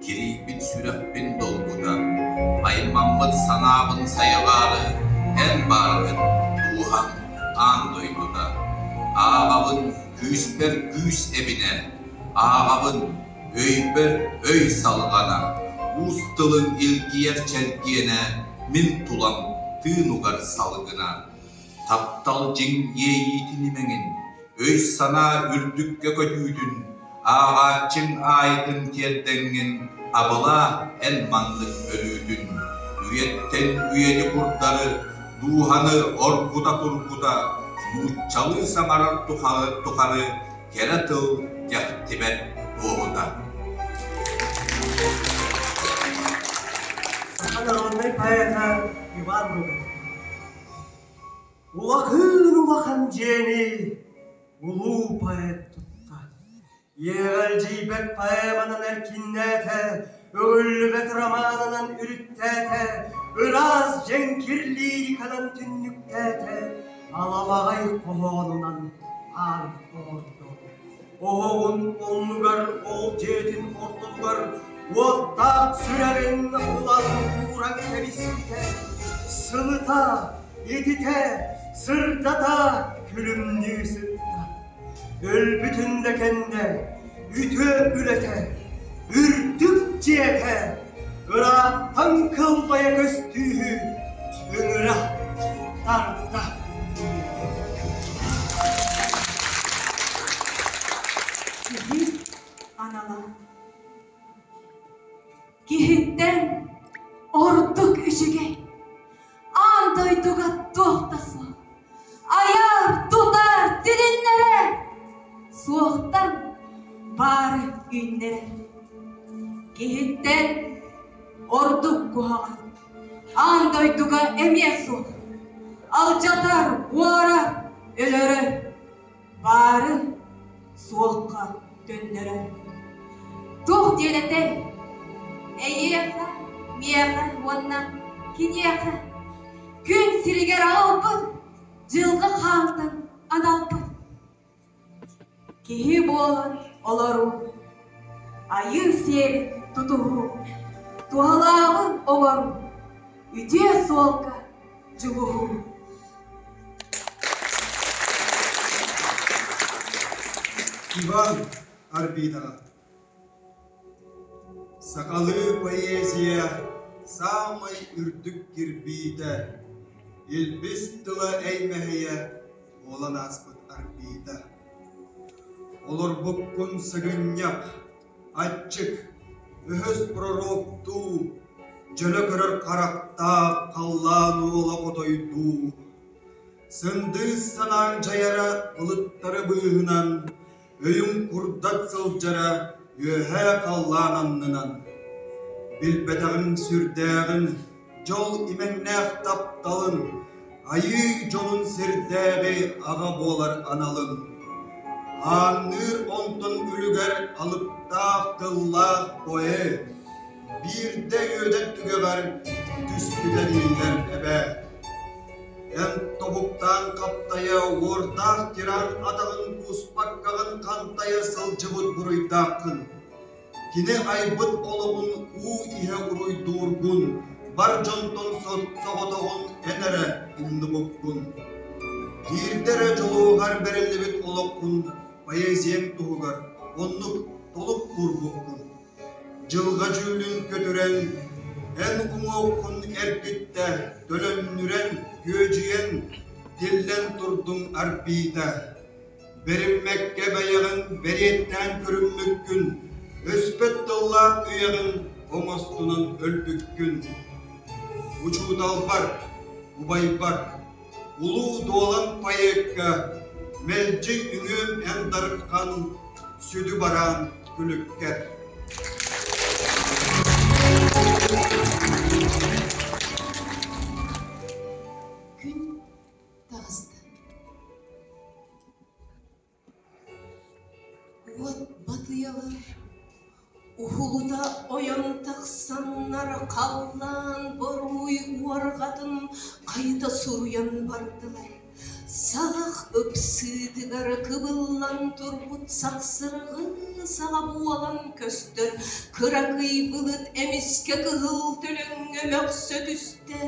Кирийбит сүрэхпин долгута, аймаммыт санаабын сайҕаары эн бааргын, дууһаҥ аан дойдута. Ааҕабын күүспэр күүс эбинэ, ааҕабын өйбөр өй салҕана, уус тылыҥ илгийэр чэлгиэнэ мин тулам тыын угар салгына. Таптал дьиҥ иэйиитин имэҥин, өй-санаа үрдүккэ көтүүтүн, ааҕааччыҥ аайытын тиэрдэҥҥин абылаа эн маннык өлүүтүн. Үйэттэн үйэни курдары, дууһаны оргута-тургута, нууччалыы саҥарар тухары кэрэ тыл кэхтибэт туоһута. Саха народнай поэта Иван Гоголев Улахыын улахан дьиэни улуу поэт тутта. Иэҕэлдьийбэт поэманан эркиннээтэ, өҕүллүбэт романынан үрүттээтэ, ыраас дьэҥкир лириканан түннүктээтэ, аламаҕай хоһоонунан аан оҥордо. Оһоҕун оннугар ол дьиэтин ортотугар уоттаах сүрэҕин ылан ууран кэбиспитэ, сылыта, ититэ, сырдата күлүмнүү сытта. Өлбүтүн да кэннэ үтүө үлэтэ, үрдүк дьиэтэ ыраахтан кылбайа көстүүһү ыҥыра тарта. Киһи анала Киһиттэн ордук үчүгэй аан дойдуга туох да суох. Айар, тутар, тилиннэрэр, суохтан баары үүннэрэр. Киһиттэн ордук куһаҕан аан дойдуга эмиэ суох. Алдьатар, уорар, өлөрөр, баары суохха төннөрөр. Туох диэн этэй? Эйиэхэ, миэхэ уонна киниэхэ күн сиригэр аҕалбыт дьылҕа хаантан аналбыт. Киһи буолан олоруу, айыы сиэрин тутуһуу, туһалааҕы оҥоруу, үтүө суолга дьулуһуу. Иван Арбитова Сахалыы поэзия саамай үрдүк кирбиитэ, илбис тыла эймэһийэ буолан ааспыт Арбита. Олорбуккун сыгынньах, аччык, өһөс пророктуу, дьөлө көрөр харахтаах халлаан уола хотойдуу, сындыыс санааҥ дьайара былыттары быыһынан, өйүҥ курдат сылдьара үөһээ халлаан аннынан. Билбэтэҕиҥ сүрдээҕин, дьол имэҥнээх тапталын, айыы дьолун сирдээҕи аҕа буолар аналын. Аанныыр онтон үлүгэр алыптаах тыллаах поэт биирдэ үөдэн түгэҕэр түспүтэ дииллэр эбээт. Эн тобуктаан хаптайа уордаах тиран атаҕын кууспаккаҕын хантайа сылдьыбыт буруйдааххын. Кини айбыт олоҕун уу иһэ уруйдуургун, бар дьонтон соҕотоҕун эн эрэ умнубуккун. Биирдэ эрэ дьолуоҕар бэриллибит олоххун поэзияҥ туһугар оннук толук уурбуккун. Дьылҕа дьүүлүн көтүрэн, эн уҥуоххун эргиттэ, төлөннүрэн, күөдьүйэн, тиллэн турдуҥ Арбита. Бэриммэккэ бэйэҕин бэриэттээн көрүммүккүн, өспөт тыллаах үйэҕин оҥостунан өлбүккүн. Учууталбар, убайбар, улуу дуолан поэкка мэлдьи үҥүөм эн дархан сүдү бараан күлүккэр. Күн таҕыста. Уот батыйалар уһулута ойон тахсаннар халлаан боруй уорҕатын хайыта суруйан бардылар. Саҕах ыпсыытыгар кыбыллан турбут сахсырҕыы саҕа буолан көстөр кыракый былыт эмискэ кыһыл төлөҥҥө мөхсө түстэ.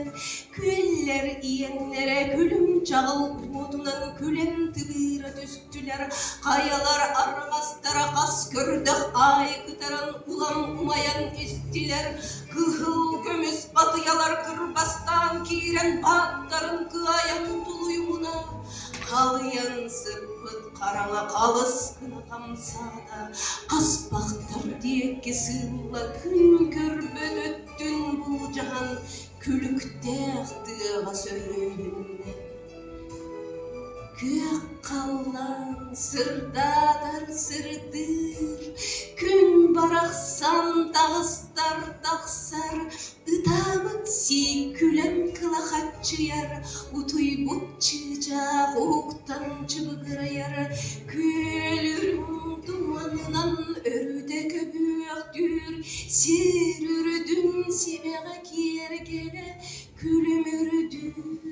Күөллэр иэннэрэ күлүм чаҕыл уотунан күлэн тыбыыра түстүлэр, хайалар арҕастара хас көрдөх аайы кытаран улам умайан истилэр. Кыһыл көмүс батыйалар кырбастаан киирэн бааттарын кыайан тулуйумуна халыйан сыппыт хараҥа халыс гына хамсаата, хаспахтар диэки сыылла күн көрбөт өттүн былдьаһан күлүктээх тыаҕа сөрүөһүннэ. Күөх халлаан сырдаатар сырдыыр, күн барахсан таҕыстар тахсар, ытаабыт сиик күлэн кылахаччыйар, утуйбут чыычаах уһуктан чыбыгырайар, күөл үрүҥ туманынан өрүтэ көбүөхтүүр, сир үрдүн симэҕэ киэргэлэ күлүмүрдүүр.